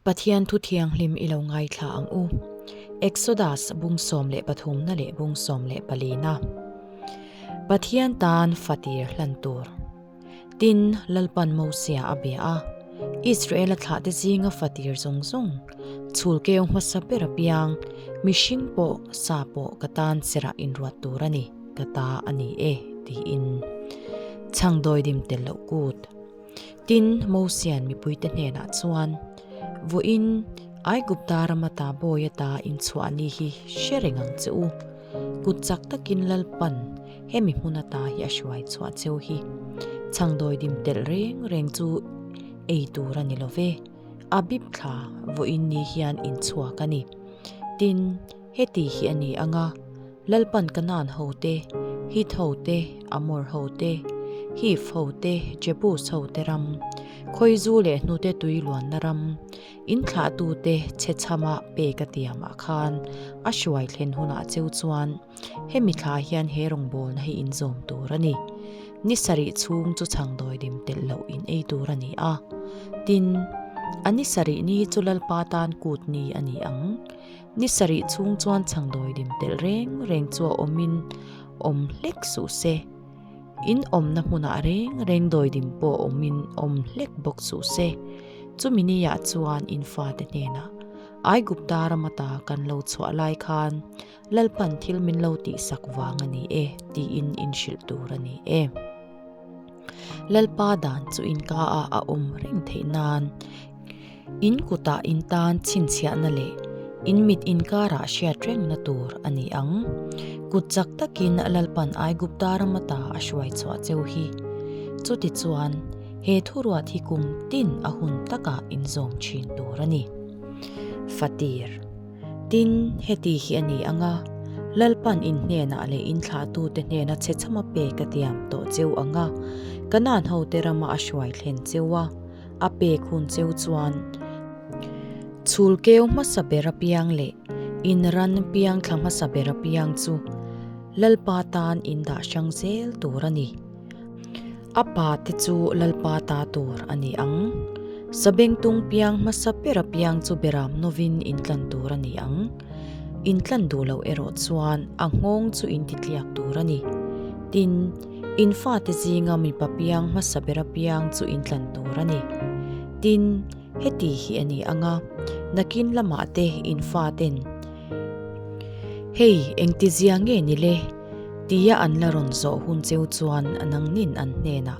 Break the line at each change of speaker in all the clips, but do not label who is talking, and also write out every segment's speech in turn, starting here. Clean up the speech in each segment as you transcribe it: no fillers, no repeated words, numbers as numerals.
Pathian thu thianghlim i lo ngaithla ang u. Exodus bung 13 na leh bung 14 na. Pathian tan fatir hlan tur. Tin, Lalpan Mosia a bia a, Israela thlahte zinga fatir zawng zawng, chhulkeu hmasa ber apiang, mihring pawh, sa pawh ka tan serah inruat tur a ni, ka ta a ni e, tiin. Chhang dawidim tel loh kut. Tin, Mosia'n mipuite hnenah chuan, Vawiin Aigupta rama ta bawi ata inchhuah ni hi hre reng ang che u. Kut chak takin Lalpan hemi hmun ata hi a hruai chhuah cheu hi. Chhangdawi dim telh reng reng chu ei tur a ni lo ve. Abib thla vawiin ni hian inchhuak a ni. Tin, heti hi a ni ang a, Lalpan Kanaan hote, Hit hote, Amor hote, Hiv hote, Jebus hote ram, Khawizu leh hnute tui luanna ram, In thlahtute chhechhama pek a tiamah khan a hruai thlen hunah cheu chuan hemi thla hian he rawngbawlna hi in zawm tur a ni. Ni sarih chhung chu chhang dawidim telh loh in ei tur a ni a. Tin, a ni sarih ni chu Lalpa tan kut ni a ni ang. Ni sarih chhung chuan chhang dawidim telh reng reng chu a awmin awm hlek suh se. In awmna hmunah reng reng dawidim pawh awmin awm hlek bawk suh se. Chumi niah chuan in fate hnenah, Aigupta ram ata kan lo chhuah lai khan Lalpan thil min lo tihsak vang a ni e, tiin in hrilh tur a ni e. Lalpa dan chu in ka ah a awm reng theih nan in kutah in tan chhinchhiahna leh in mit inkarah hriat rengna tur a ni ang. Kut chak takin Lalpan Aigupta ram ata a hruai chhuah cheu hi. Chutichuan, he thuruat hi kum tin a hun takah inzawm thin tur a ni. Fatir. Tin, heti hi a ni ang a, Lalpan in hnenah leh in thlahtute hnena chhechhama pek a tiam tawh cheu ang a, Kanaan hote rama a hruai thlen cheu a, a pek hun cheu chuan chhul keu hmasa ber apiang leh in ran piang thla hmasa ber apiang chu Lalpa tan in dah hrang zel tur a ni. A pa te chu Lalpa ta tur a ni ang. Sabengtung piang hmasa ber apiang chu beram novin in tlan tur a ni ang. In tlan duh loh erawh chuan a nghawng chu in titliak tur a ni. Tin, In fate zinga mipa piang hmasa ber apiang chu in tlan tur a ni. Tin, heti hi a ni ang a, nakin lamah te in faten, Hei, engtizia nge ni le? tia an la rawn zawh hun cheu chuan nangnin an hnenah,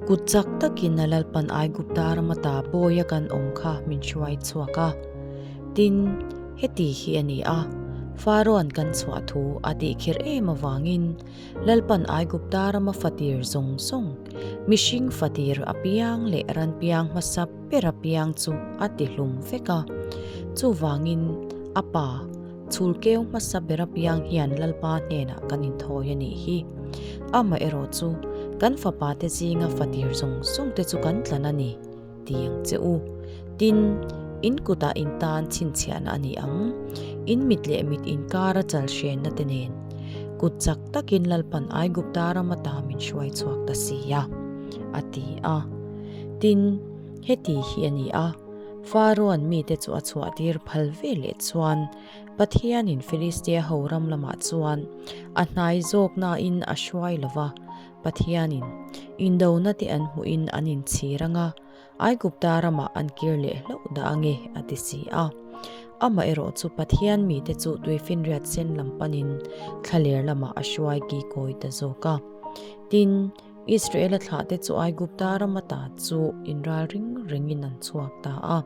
Kut chak takin a Lalpan Aigupta rama ta bawia kan awm kha min hruai chhuak a. Tin, heti hi a ni a, Farao'n kan chhuah thu a tihkhirh em avangin, Lalpan Aigupta rama fatir zawng zawng, mihring fatir apiang leh ran piang hmasa ber apiang chu a ti hlum vek a. Chuvangin, a pa, chhulkeu hmasa ber apiang hian Lalpa hnenah kan inthawi a nih hi. Amaherawh chu, kan fapate zinga fatir zawng zawngte chu kan tlan a ni. Ti ang che u. Tin, in kutah in tan chhinchhiahna a ni ang. In mit leh mit inkara chal hrenna te nen, kut chak takin Lalpan Aigupta ram ata min hruai chhuak ta si a, a ti a. Tin, heti hi a ni a, Farao'n mite chu a chhuahtir phal ve leh chuan Pathianin Filistia ho ram lamah chuan a hnai zawknain a hruai lo va, Pathianin indona te an hmuhin an inchhir ang a, Aigupta ramah an kir leh hlauh dah ange, a ti si a. Amaherawh chu Pathian mite chu tuifinriat sen lam panin thlaler lamah a hruai kikawi ta zawk a. Tin, Israela thlahte chu Aigupta ram ata chu inral ring ringin an chhuak ta a.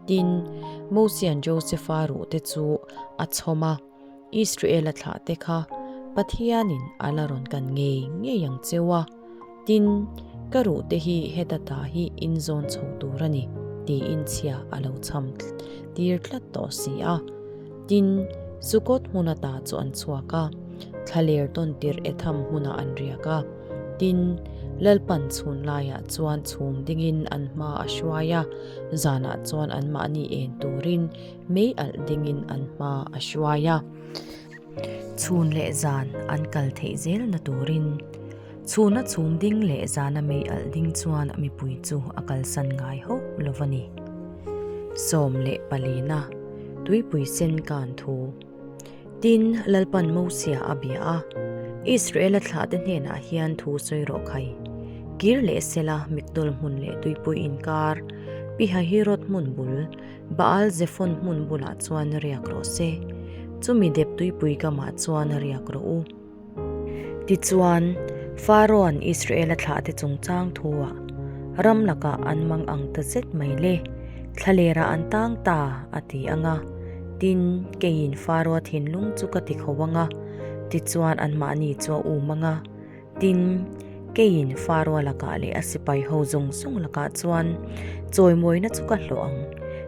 Tin, Mosia'n Josefa ruhte chu a chhawm a. Israela thlahte kha Pathianin a la rawn kan ngei ngei ang cheu a, tin, ka ruhte hi heta ta hi in zawn chho tur a ni, tiin chhia a lo chham tir tlat tawh si a. Tin, Sukkoth hmun ata chu an chhuak a, thlaler tawn tirh Etham hmunah an riak a. Tin, Lalpan chhun laiah chuan chhum dingin an hma a hruai a, zanah chuan anmahni en turin Mei alh dingin an hma a hruai a, chhun leh zan an kal theih zelna turin. Chhuna chhum ding leh zana mei alh ding chuan mipui chu a kalsan ngai hauh lo a ni. 14 Tuipui sen kan thu. Tin, Lalpan Mosia a bia a, Israela thlahte hnenah hian thu sawi rawh khai. Kir leh sela Migdol hmun leh tuipui inkar, Pihahirot hmun bul, Baal Zephon hmun bulah chuan riak rawh se. Chumi dep tuipui kamah chuan riak rawh u. Tichuan, Pharaoh-a'n Israel-a thlahte chungchang thu-ah ram lakah an mang ang ta zet mai le, thlalerah an tang ta, a ti ang a. Tin, keiin Pharaoh-a thinlung chu ka ti kho ang a, tichuan anmahni chu a um ang a. Tin, keiin Pharaoh-a lakah leh a sipai ho zawng zawng lakah chuan chawimawina chu ka hlawh ang,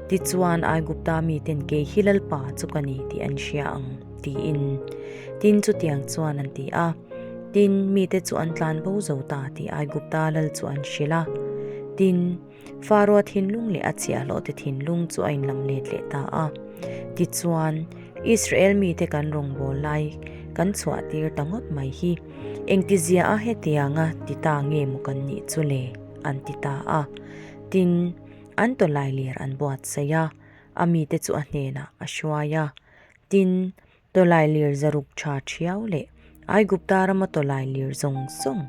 tichuan Aigupta miten kei hi Lalpa chu ka ni tih an hria ang. Tiin. Tin, chutiang chuan an ti a. Tin, mite chu an tlan bo zo ta tih Aigupta lal chu an hrilh a. Tin, Faroa thinlung leh a chhiahhlawhte thinlung chu a inlam let leh ta a. Tichuan, Israel mite kan rawngbâwl lai kan chhuahtir ta ngawt mai hi, engtizia a hetianga ti ta nge maw kan nih chu le? an ti ta a. Tin, an tawlailir an buatsaih a, a mite chu a hnenah a hruai a. Tin, tawlailir zaruk tha thiau leh Aigupta rama tawlailir zawng zawng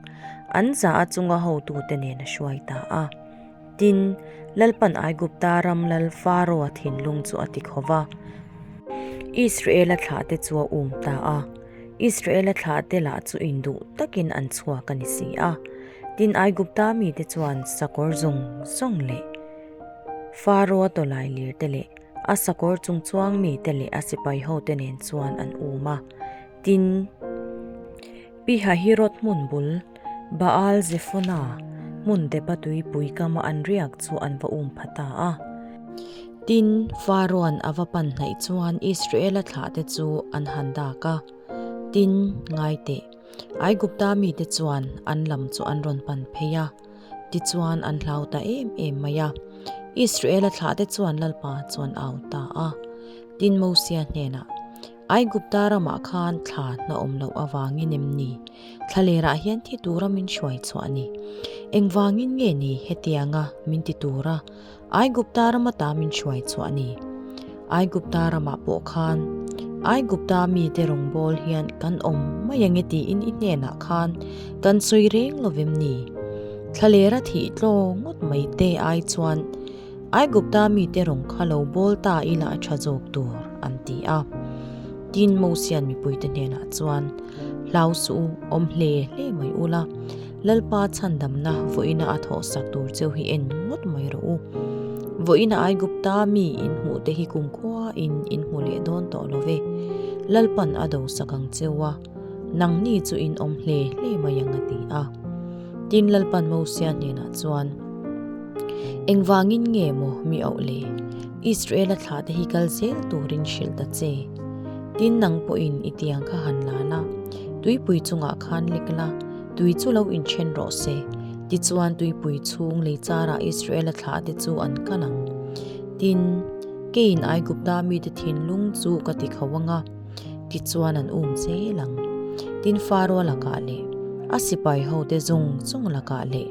an za a chunga hotute nen a hruai ta a. Tin, Lalpan Aigupta ram lal Faroa thinlung chu a ti kho va, Israela thlahte chu a um ta a. Israela thlahte lah chu induh takin an chhuak a ni si a. Tin, Aigupta mite chuan sakawr zawng zawng leh Faroa tawlailirte leh A sakawr chung chuang mite leh a sipai hote nen chuan an um a. Tin, Pi Hahirot hmun bul, Baal Zephona hmun depa tuipui kama an riak chu an va um pha ta a. Tin, Pharaoh-a'n a va pan hnaih chuan Israela thlahte chu an han dak a. Tin, ngai teh, Aigupta mite chuan an lam chu an rawn pan phei a. Tichuan an hlau ta em em mai a. Israela thlahte chuan Lalpa chuan au ta a. Tin Mosia hnenah, Aigupta ramah khan thla hna awm loh avangin em ni? Thlalerah hian thi tura min hruai chhuah a ni. Engvangin nge ni hetianga min ti tura Aigupta rama ta min hruai chhuah a ni. Aigupta ramah pawh khan Aigupta mite rawngbâwl hian kan awm mai ange tiin i hnenah khan kan sawi reng lo vem ni? Thlalera thih tlaw ngawt mai te ai chuan Aigupta mite rawng kha lo bawl ta ila a tha zawk tur, an ti a. Tin, Mosia'n mipuite hnenah chuan, Hlau suh u, awm hle hle mai ula, Lalpa chhandamna vawiina a thawhsak tur cheu hi en ngawt mai rawh u. Vawiina Aigupta mi in hmuh te hi kumkhua in in hmu leh dawn tawh lo ve. Lalpan a dosak ang cheu a, nangni chu in awm hle hle mai ang a ti a. Tin Lalpan Mosia hnenah chuan, Engvangin nge maw mi auh le? Israela thlah te hi kal zel turin hrilh ta che. Tin nang pawhin i tiang kha han la la, tuipui chungah khan lek la, Tui chu lo inthen rawh se. Tichuan tuipui chhung lei charah Israela thlahte chu an kal ang. Tin, keiin Aigupta mite thinlung chu ka ti kho ang a, tichuan an um zel ang. Tin, Faroa lakah leh a sipai hote zawng zawng lakah leh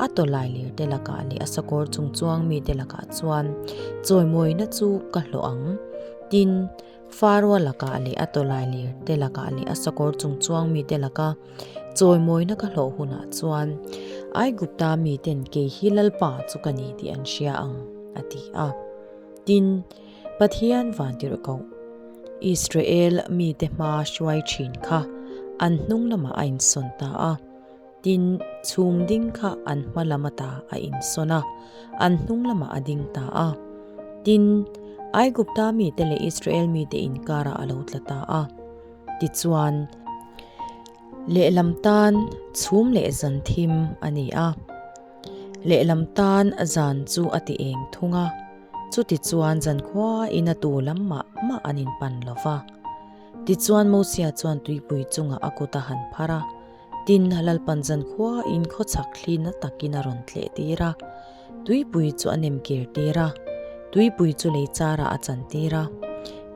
a tawlailirte lakah leh a sakawr chungchuang mite lakah chuan chawimawina chu ka hlawh ang. Tin, Faroa lakah leh a tawlailir te lakah leh a sakawr chung chuang mite laka chawimawina ka hlawh hunah chuan Aigupta miten kei hi Lalpa chu ka ni tih an hria ang, a ti a. Tin, Pathian vantirhkoh, Israel mite hmaa hruai thin kha an hnung lamah a insawn ta a. Tin, chhum ding kha an hma lam ata a insawn a, an hnung lamah a ding ta a. Tin, Aigupta mite leh Israel mite inkarah a lo tla ta a. Tichuan, lehlam tan chhum leh zan thim a ni a, lehlam tan zan chu a ti eng thung a, chutichuan zankhuain a tu lam mah mah an inpan lo va. Tichuan Mosia chuan tuipui chungah a kut a han phar a, Tin, Lalpan zankhua in khawchhak thli na takin a rawn tleh tir a, tuipui chu a nem kir tir a, tuipui chu lei charah a chan tir a.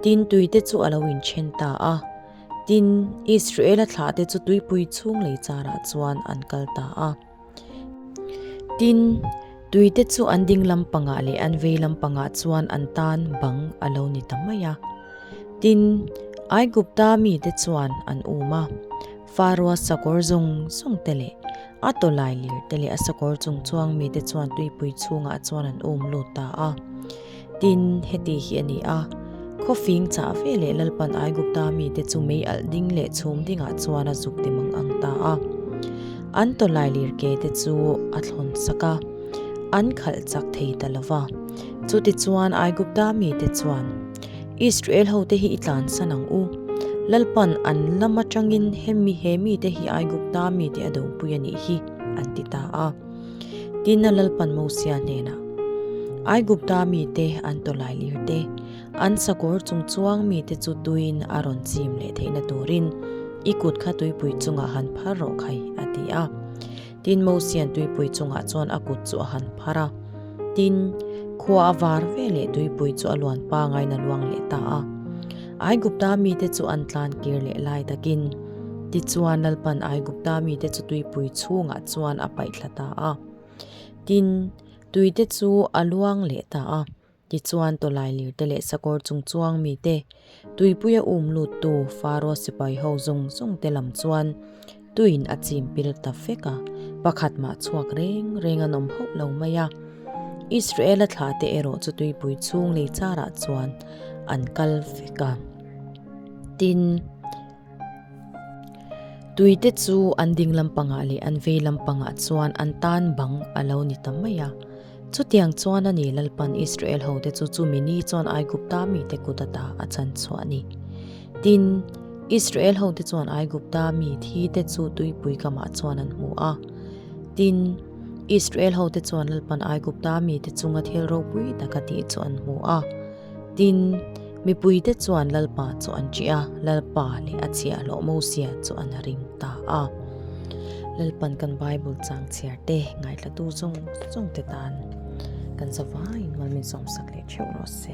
Tin, tuite chu a lo inthen ta a. Tin, Israela thlahte chu tuipui chhung lei charah chuan an kal ta a. Tin, Tuite chu an ding lampangah leh an vei lampangah chuan an tan bang a lo ni ta mai a. Tin, Aigupta mite chuan an um a, Faroa sakawr zawng zawng te leh a tawlai lir te leh a sakawr chung chuang mite chuan tuipui chhungah chuan an um lut ta a. Tin, heti hi a ni a, khawfing chah ve leh Lalpan Aigupta mite chu mei alh ding leh chhum dingah chuan a zuk ti mang ang ta a. An tawlai lir ke te chu a thlawn sak a, an khalh chak thei ta lo va. Chutichuan Aigupta mite chuan, Israel hote hi i tlansan ang u. Lalpan an lam atangin hemi he mite hi Aigupta mite a dopui a nih hi, an ti ta a. Tin a Lalpan Mosia hnenah, Aigupta mite an tawlai lir te, an sakawr chung chuang mite chu tuiin a rawn chim leh theihna turin i kut kha tuipui chungah han phar rawh khai, a ti a. Tin Mosia'n tuipui chungah chuan a kut chu a han phar a. Tin, khua a var ve leh tuipui chu a luan pangaiin a luang leh ta a. Aigupta mite chu an tlan kir leh lai takin, tichuan Lalpan Aigupta mite chu tuipui chhungah chuan a paih thla ta a. Tin, tuite chu a luang leh ta a. Tichuan tawlai lirte leh sakawr chung chuang mite, tuipuia um luttu Faro sipai ho zawng zawng te lam chuan tuiin a chim pil ta vek a, pakhat mah chhuak reng reng an awm hauh lo mai a. Israela thlahte erawh chu tuipui chhung lei charah chuan an kal vek a. Tin. Tuite chu an ding lampangah leh an vei lampangah chuan an tan bang a lo ni ta mai a. Chutiang chuan a ni Lalpan Israel hote chu chumi ni chuan Aigupta mite kut ata a chan chhuah a ni. Tin, Israel hote chuan Aigupta mi thite chu tuipui kamah chuan an hmu a. Tin, Israel hote chuan Lalpan Aigupta mite chunga thil ropui tak a tih chu an hmu a. Tin, mipuite chuan Lalpa chu an ṭih a, Lalpa leh a chhiahhlawh Mosia chu an ring ta a. Lalpan kan Bible chang chhiar te, ngaithlatu zawng zawng te tan kan zavaiin mal min sawmsak leh theuh rawh se.